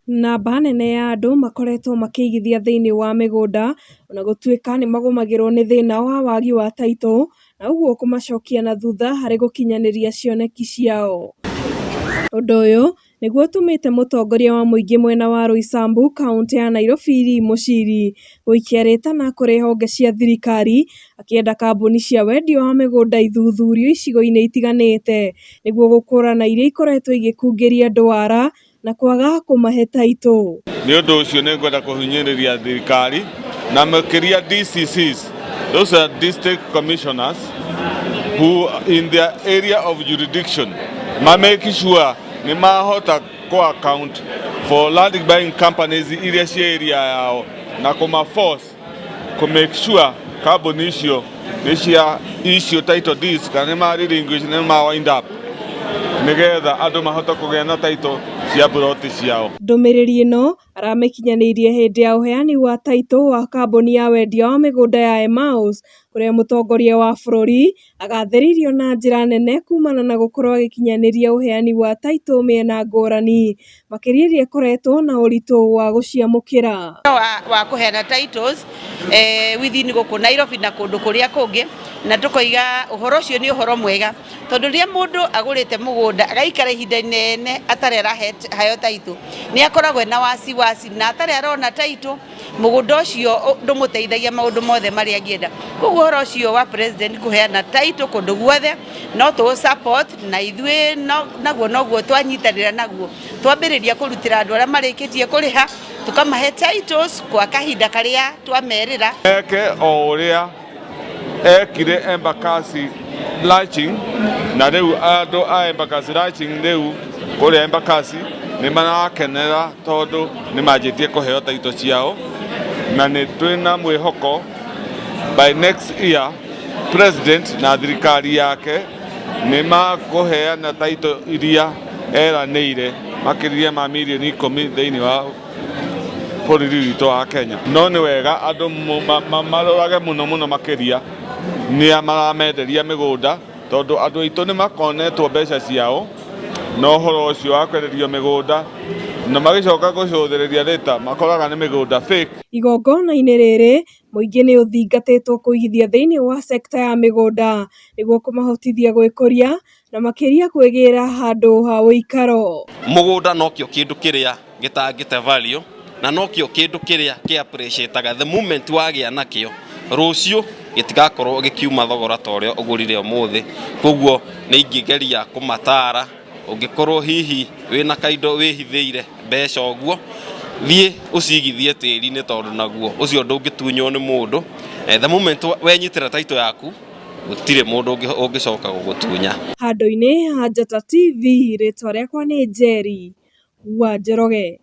Namba nene ya andũ makoretwo makĩigithia thĩinĩ wa mĩgũnda ona gũtuĩka nĩmagũmagĩrwo nĩ thĩna wa wagi wa taitũ na ũguo kũmacokia na thutha harĩ gũkinyanĩria cioneki ciao. Ũndũ ũyũ nĩguo ũtũmĩte mũtongoria wa mũingĩ mwena wa Roysambu kaũntĩ ya Nairobi Lee Muchiri gũikia rĩtana kũrĩ honge cia thirikari akĩenda kambuni cia wendia wa mĩgũnda ithuthurio icigo-inĩ itiganĩte nĩguo gũkũrana iria ikoretwo igĩkungĩria andũ wara na kwaga kũmahe taitũ. Nĩ ũndũ ũcio nĩ ngwenda kũhinyĩrĩria thirikari na makĩria DCCs, those are district commissioners who in their area of jurisdiction ma make sure nĩ mahota kũ account for land buying companies iria ciĩ area yao na kũma force kũ make sure kambuni icio nĩ cia issue title deeds kana nĩ ma relinquish, nĩ ma wind up, nĩgetha andũ mahote kũgĩa na title cia ploti ciao. Ndũmĩrĩri ĩno aramĩkinyanĩirie hĩndĩ ya ũheani wa taitũ wa kambuni ya wendia wa mĩgũnda ya Emmaus kũrĩa mũtongoria wa bũrũri agathĩrĩirio na njĩra nene kumana na gũkorwo agĩkinyanĩria ũheani wa taitũ mĩena ngũrani makĩria ĩrĩa ĩkoretwo na ũritũ wa gũciamũkĩra. Wa kũheana titles within gũkũ Nairobi na kũndũ kũrĩa kũngĩ, na tũkoiga ũhoro ũcio nĩ ũhoro mwega, tondũ rĩrĩa mũndũ agũrĩte mũgũnda agaikara ihinda inene atarĩ araheo taitũ, nĩ akoragwo na wasiwasi, na atarĩ arona taitũ mũgũnda ũcio ndũmũteithagia maũndũ mothe marĩa angĩenda. Koguo ũhoro ũcio wa president kũheana taitũ kũndũ guothe no tũ support, na ithuĩ naguo noguo twanyitanĩra naguo, twambĩrĩria kũrutĩra andũ arĩa marĩkĩtie kũrĩha, tũkamahe titles kwa kahinda karĩa twamerĩra. Eke o ũrĩa ekire Embakasi launching, na rĩu andũ a Embakasi launching rĩu kũrĩa Embakasi nĩ marakenera tondũ nĩ manjĩtie kũheo taitũ ciao, na nĩ twĩna mwĩhoko by next year president na thirikari yake nĩ makũheana taitũ iria eranĩire makĩria ma mirioni 10 thĩinĩ wa bũrũri witũ wa Kenya. No nĩ wega andũ marorage mũno mũno makĩria nĩa maramenderia mĩgũnda, tondũ andũ aitũ nĩ makonetwo mbeca ciao na ũhoro ũcio wa kwenderio mĩgũnda, na magĩcoka gũcũthĩrĩria rĩta makoraga nĩ mĩgũnda fake. Igongona-inĩ rĩrĩ mũingĩ nĩ ũthingatĩtwo kũigithia thĩinĩ wa sekta ya mĩgũnda nĩguo kũmahotithia gwĩkũria na makĩria kwĩgĩra handũ ha ũikaro. Mũgũnda nokĩo kĩndũ kĩrĩa gĩtangĩte value na nokĩo kĩndũ kĩrĩa kĩ appreciate the moment wagĩa nakĩo, rũciũ gĩtigakorwo gĩkiuma thogora ta ũrĩa ũgũrire ũmũthĩ. Koguo nĩ ingĩgeria kũmatara, ũngĩkorwo hihi wĩna kaindo wĩhithĩire mbeca ũguo, thiĩ ũcigithie tĩri-inĩ, tondũ naguo ũcio ndũngĩtunywo nĩ mũndũ. The moment wenyitĩra title yaku, gũtirĩ mũndũ ũngĩcoka gũgũtunya. Handũ-inĩ ha Njata TV, rĩtwa rĩakwa nĩ Njeri wa Njoroge.